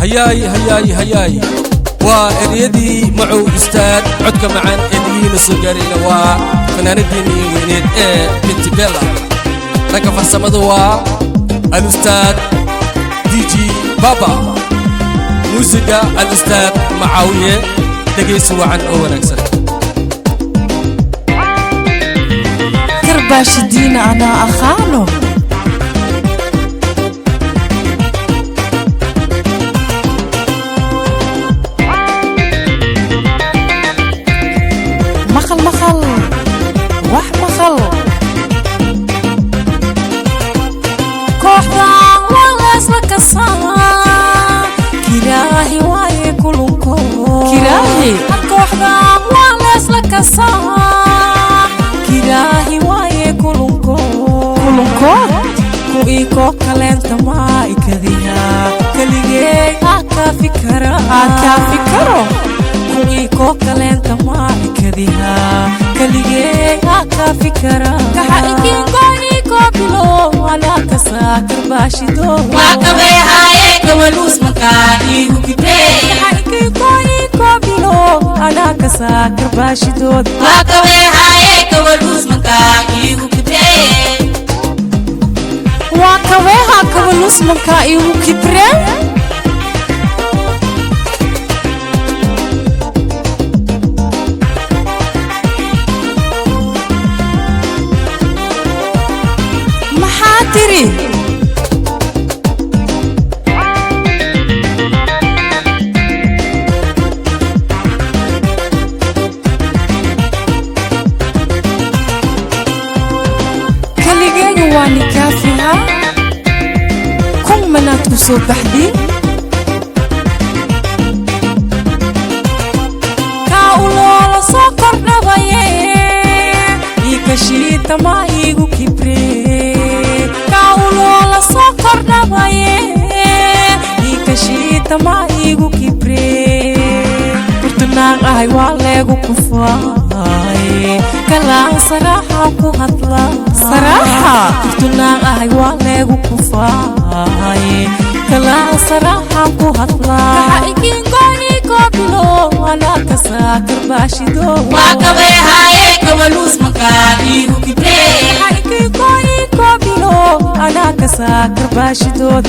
Hayaay, hayaay, hayaay! Waa ereyadii Macow Ustaad. Codka macaan ee dhigihiina soo gaarayna waa fanaanadiinnii weyneed ee Binti Bella. Dhanka farsamada waa Alustaad DJ Baba, muusiga Alustaad Macaawiye. Dhegaysi wacan oo wanaagsan. Karbaashidiina anaa aqaano. Maqal, maqal, wax maqal. Kooxdan waa leesla kasaa, kiraahi waaye kulunko. Kiraahi? Kooxdan waa leesla kasaa, kiraahi waaye kulunko. Kulunkood? Ku'ii koo kaleenta maa ikadiha, keligey aa kaafi kara. Aa kaafi karo? Ku'ii koo kaleenta maa ikadiha, keligey aa kaafi kara. Kaxa ikingoyi koobilo anaa kasaa karbaashido. Kaxa ikingoyi koobilo anaa kasaa karbaashidood. Waa kabeeha kabaluusmankaa iigu kibreen. Maxaa tiri? Keligeega waa nikaafihaa, kun manaad ku soo baxdiin. Kaa uloola soo kordhabaye, ii kashiita maa iigu kibre. Kaa uloola soo kordhabaye, ii kashiita maa iigu kibre. Kurtunaaq ahay waa leegu kufaaye, kalaan saraaxa ku hadla. Saraaxa? Kurtunaaq ahay waa leegu kufaaye, kalaan saraaxa ku hadla. Kaxa ikingooni koobilo anaa kasaa karbaashido. Kaxa ikingooni koobilo anaa kasaa karbaashidood.